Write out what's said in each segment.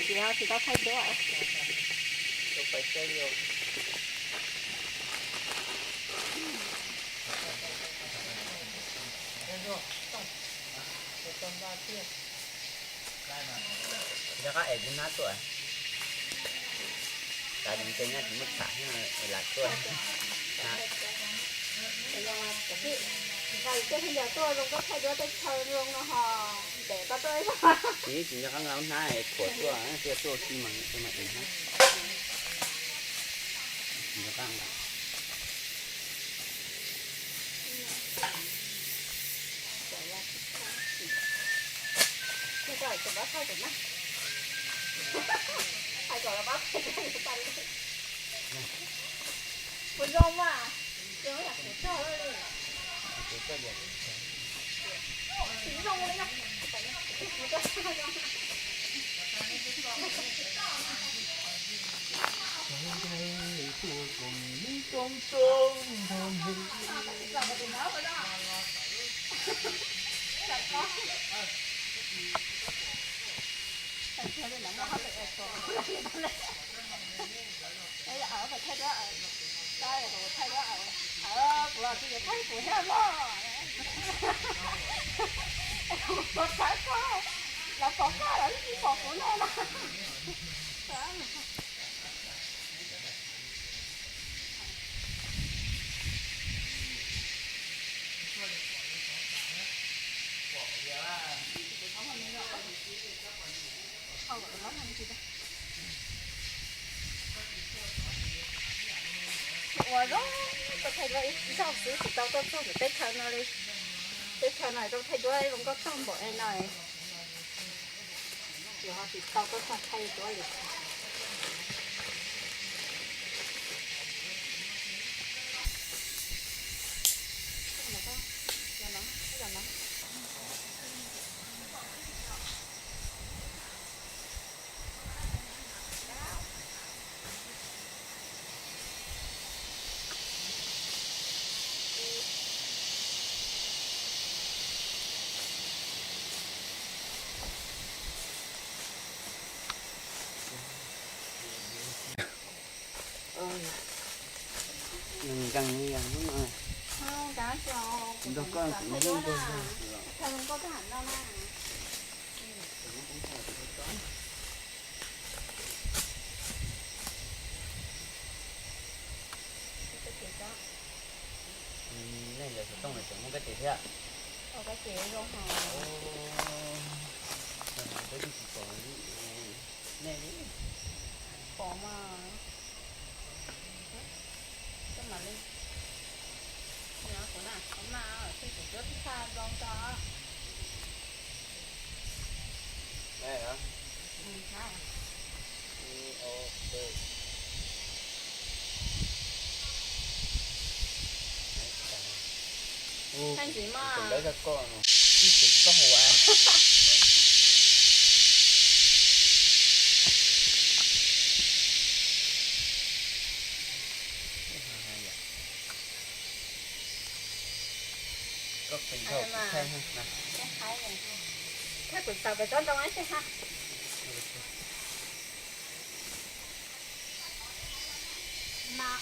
Tsis tau thaij duab. Rov qab es kuv hnab tuaj. Xav tias ntshe nyab tsis muaj tham thiab es lam tuaj. Tej phooj ywg tuaj zoo nkauj thaij duab teb chaws zoo no ho, ntev tau tuaj ib zaug. Tsis, tsis nco qab nqa lub hnab es khuam tuaj, tuaj tuaj xij mas, mas es hnab. Tsis nco qab nqa. Puas zoo mas? Zoo yam kuv txog li. Tsis zoo li. Kuv los tsis thaij kuv thiab los. Kuv pom koj, lawv pom koj lawv tsis pom kuv no na. Ua zoo, tau thaij duab ib zaug xwb tsis tau tuaj txog ntawm teb chaws no li. Teb chaws no zoo thaij duab zoo nkauj tag npaum li no. Ces ho tsis tau tuaj txog thaij duab li. Nkees li yog hnub no. Nrog koj kuv hnub kawg. Nej yog xov tooj los tseem muaj kab ces thiab. Peb twb tsis pom nej li. Pom mas. Koj mam li. Kuv na, kuv mas thiaj tsis cuab tib tshaj zoo tso. Thaij ntxiv mas. Ib tug tsis paub hu ua. Koj pem dhau kuv thaij. Thaij kuv xav pem tsob ntoo ib teg ha.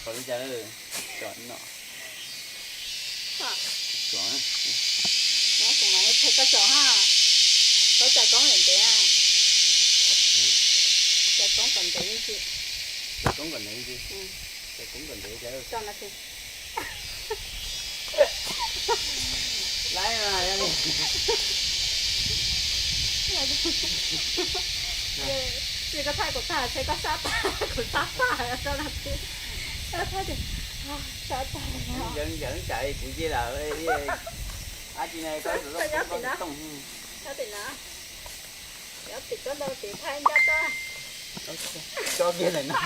Kom li cas lawm? Tsom no. Tsom. Kuv mam li qhia koj tsom ha. Koj tsom koob ntev ntev. Tsom koob kom ntev ntsis. Tsom koob kom ntev ntsis. Tsom koob kom ntev cas lawm? Tsom no tsis. Laib mas. Ces koj thaij kuv tag, ces koj sab tag, kuv sab tag, tso no tsis. Koj thaij ces sab tag. Yawv yawv tsam kuv cia lawm. Ab tsi ne, koj sab tim no. Sab tim no. Cov tim tsob ntoo tim thaij ncaj tag. Tso kiag ntawm no.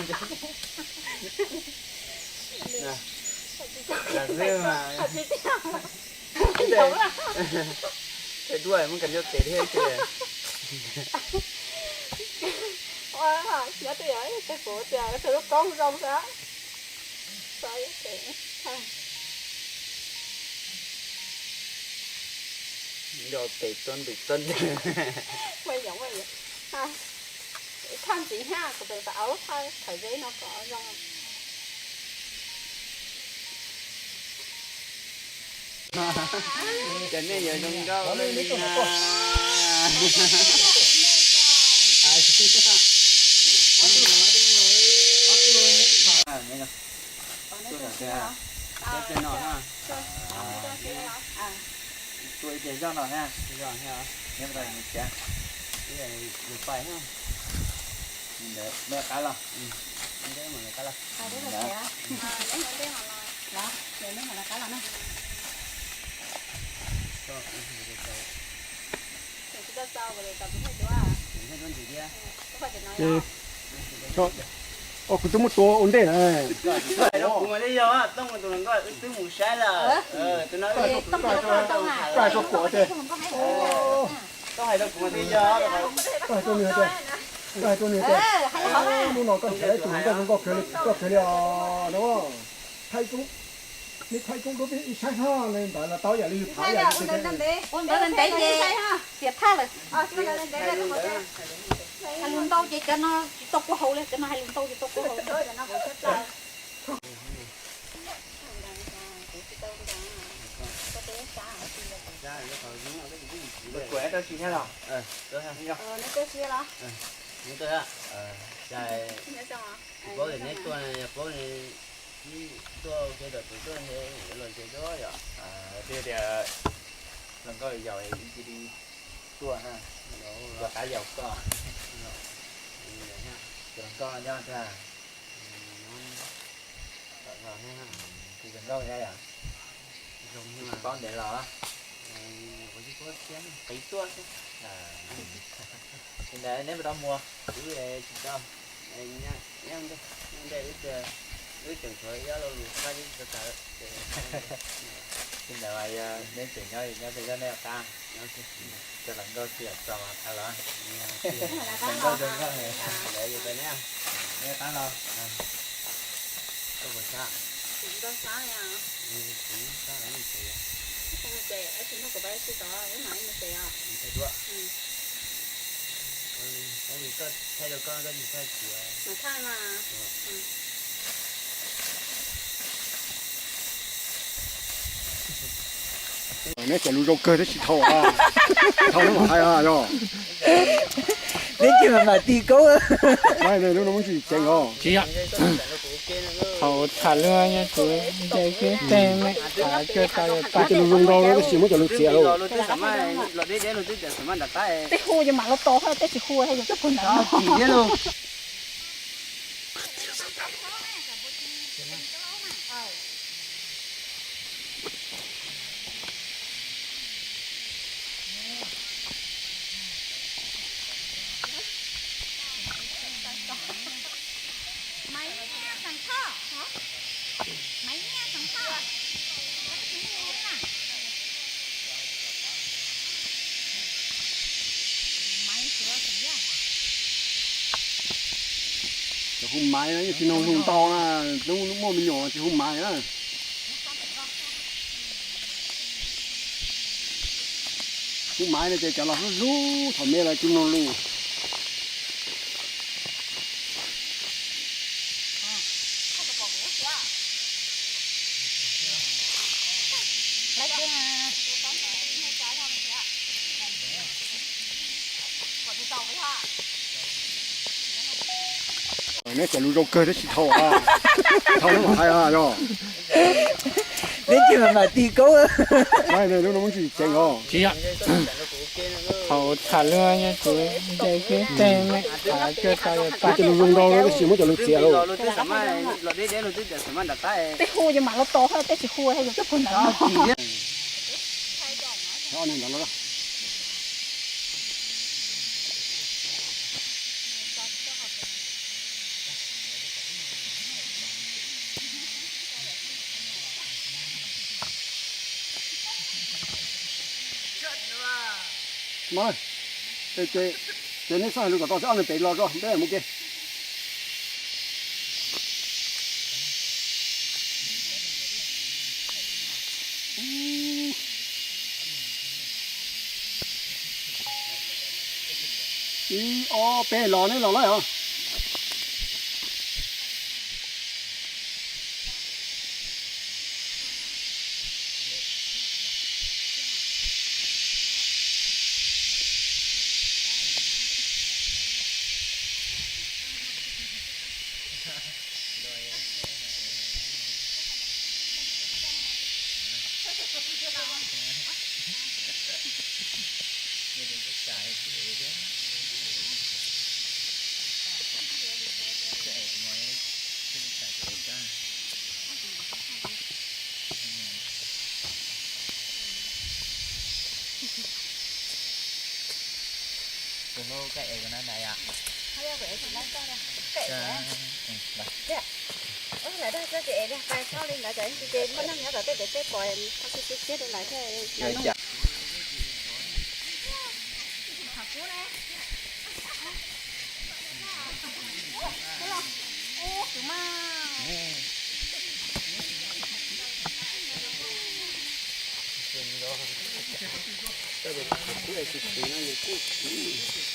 Tsis tiag. Thaij duab muab kab ncuab tes thiab ces. Nyob twj ywm, tes kuv tias thaij lub koob zoo xwb. Nco tes txob ntws txob ntws. Ua yoov ua yoov. Ib thaj ntxiv thiab, kuv tseem xav ua lub thaj thaum zeb no kom zoo. Ces nej yuav zoo nkauj li na. Tua ib tiag zoj no na. Neb mus tau nws tsev, nws pais na. Neb qab los. Ces, o, kuv twb muab tua ua ntej na. Koj hais rau kuv tias, koj hais rau nws tias, koj hais rau nws tias, hnub no koj nrhiav tus hluas nkauj zoo nkauj kawg li, koj kawg li os no. Thaij koob, neb thaij koob dua peb ib saib ho, ntawd los tau ib yam li yus tham ib yam li. Ua ntawd ntev ces tiam thaj lawm. Hais lus ntau ces cov no tsis tau kua haus li, cov no hais lus ntau tsis tau kua haus. Paub tias neb tuaj, yog paub neb tuaj ua ke tom tus tuaj nte los ntes dua yom. Twb tias hluas nkauj yaus cia li tuaj na, yog qab yaus koj, tus hluas nkauj nyob ntag. Tus hluas nkauj nyob yom, paub ntev los. Ntawd neb puas tau muag? Tsis tau. Wb tseem tshuav ib ob lo lus qab ib tag. Tsis ntawd mas yog neb tseem nyob nyob peb zaj neb qab. Cov hluas nkauj tsis yam txaus mas thawv los. Hluas nkauj zoo nkauj, neb qab los. Neb cov lus zoo kawg tab sis thaum, thaum no hais yog. Neb cia mam mam ti koob. Lub no muaj ntsis ceev os. Tsis yog. Thaum tham lus yog kuv ntes kiag tej me tham cuag tau yog pab. Muab cov lus zoo rau tab sis muab cov lus txias lauj. Tej hu yog mam los tos, tej tsis hu yog koj puag ntawd. Cov hu maiv na, yeej tsis noog lus ntau na, hnub muaj me nyuam tsis hu maiv na. Hu maiv no ces cov los hlub hlub, thaum me los tsis noog lus. Neb cov lus zoo kawg tab sis thaum, thaum no hais yog. Neb cia mam mam ti koob. Lub no muaj ntsis ceev os. Tsis yog. Thaum tham lus yog kuv ntes kiag tej me tham cuag tau yog pab. Muab cov lus zoo rau tab sis muab cov lus txias lauj. Tej hu yog mam los tos, tej tsis hu yog koj puag ntawd. Mas, ces neb xav hais lus kom tau, ob leeg pem los tso, peb mus ke. Ib Ob peb los neb los lawm os. Tus hlub koj ev kuv na nais yom. Lawv dag txog ces ev li, pais txog li ntawd ces muaj neeg nyob tom tej pem tej pom, tsis tsis tsis rau lawv thiab.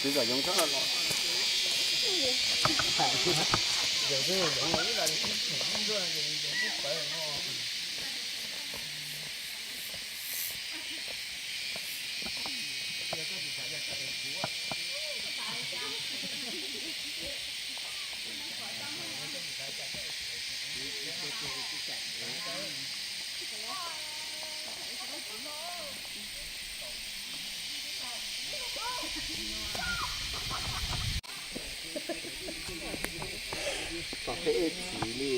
Tus zom yoov txhob los. Txog peb txiv li.